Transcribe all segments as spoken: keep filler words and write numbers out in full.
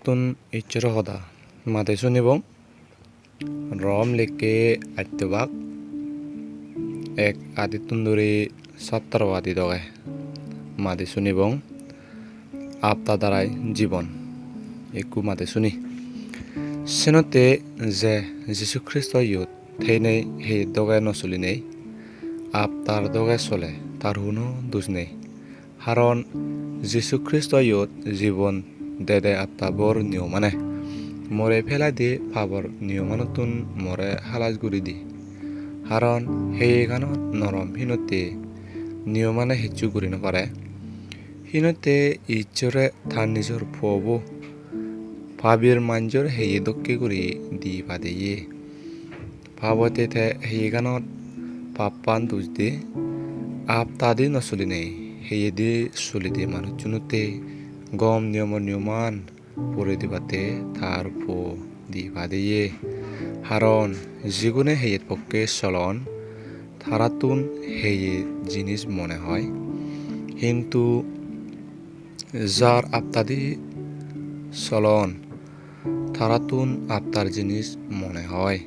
Tun Issoro hoda madi sunibong. Rom likke atto bak, ek adittun duri sottoro adi doge madi sunibong. Apta darai jibon, ekku madi suni. Senotte je Jisu Kristo iyot theinei heyet doge no solinei, aptar doge sole, tar huno duj nei. Haron Jisu Kristo iyot jibon dede aptabor niyomane more pelaide pabor niyomanottun more halas guri di. Haron heyeganot norom hinotte niyomane hissu guri no pare. Hinotte Issore tar nijor puobo pabir manjor heye dokke guri di padeye. Pabotte te heyeganot pappan duj de, aptadi no solinei heyedi solide manucchunotte gom niyomor niyoman puri dibatte tar po di padeye. Haron jigune heyet pokke solon, tarattun heye jinis mone hoi. Hintu jar aptadi solon, tarattun aptar jinis mone hoi.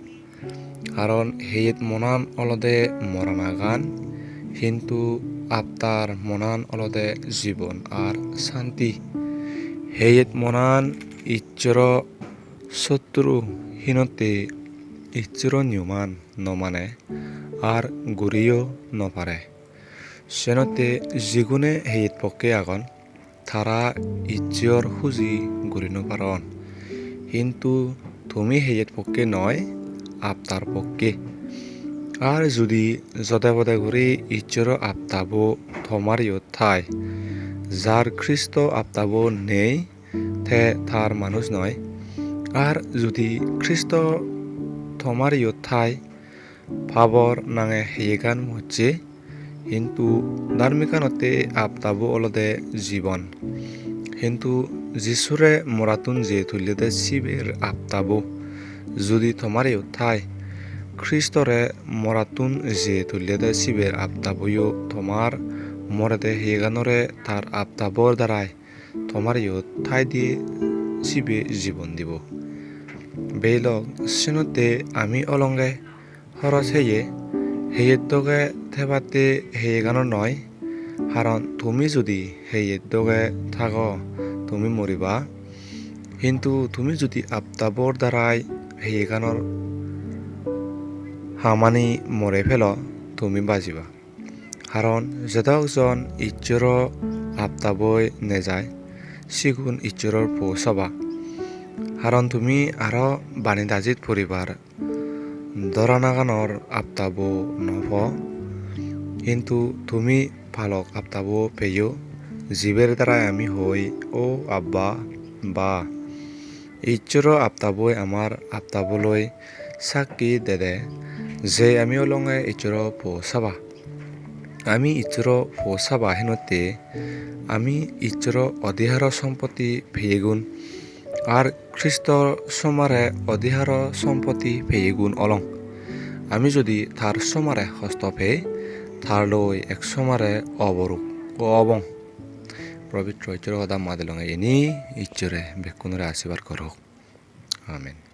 Haron heyet monan olode moranagan, hintu aptar monan olode jibon ar santi. Heyet monan Issoro sotturu, hinotte Issoro niyoman no mane ar guriyo no pare. Senotte jigune heyet pokke agon, tara Issor huji guri no paron. Hintu tumi heyet pokke noi, aptar pokke. Ar judi jode bode guri Issoro aptabo tomar iyot thai, jar Kristo aptabo nei, te tar manuj noi. Ar judi Kristo tomar iyot thai, pabor nange heyegan mocche, hintu dharmikanotte aptabo olode jibon. Hintu Jisure morattun je tullede siber aptabo judi tomar iyot thai, Kristore morattun je tullede siber aptaboyo tomar morede heyeganore tar aptabor darai tomar iyot thai diye sibe jibon dibo. Beilok, senotte ami olonge horos heye, heyet doge thebatte heyeganor noi. Haron tumi judi heyet doge thago, tumi moriba. Hintu tumi judi aptabor darai heyeganor hamani more pelo, tumi bajiba. Haron jedok jon Issoro aptaboi nejai, sigun Issoror po soba. Haron tumi aro bani dajit poribar doranaganor aptabo no po, hintu tumi palok aptabo peyo, jiber darai ami hoi, "O Abba, Ba." Issoro aptaboi amar aptaboloi sakki dede je ami olonge Issoro po saba. Ami Issoro po saba henotte ami Issoro odhikaro sompotti peyegun, ar Kristo somare odhikaro sompotti peyegun olong. Ami judi tar somare hosto pei, tar loi ek somare oboruk obong. Pobitro Issoro hoda madi longe ini, Issore bekkunore ashirbad gorok. Amen.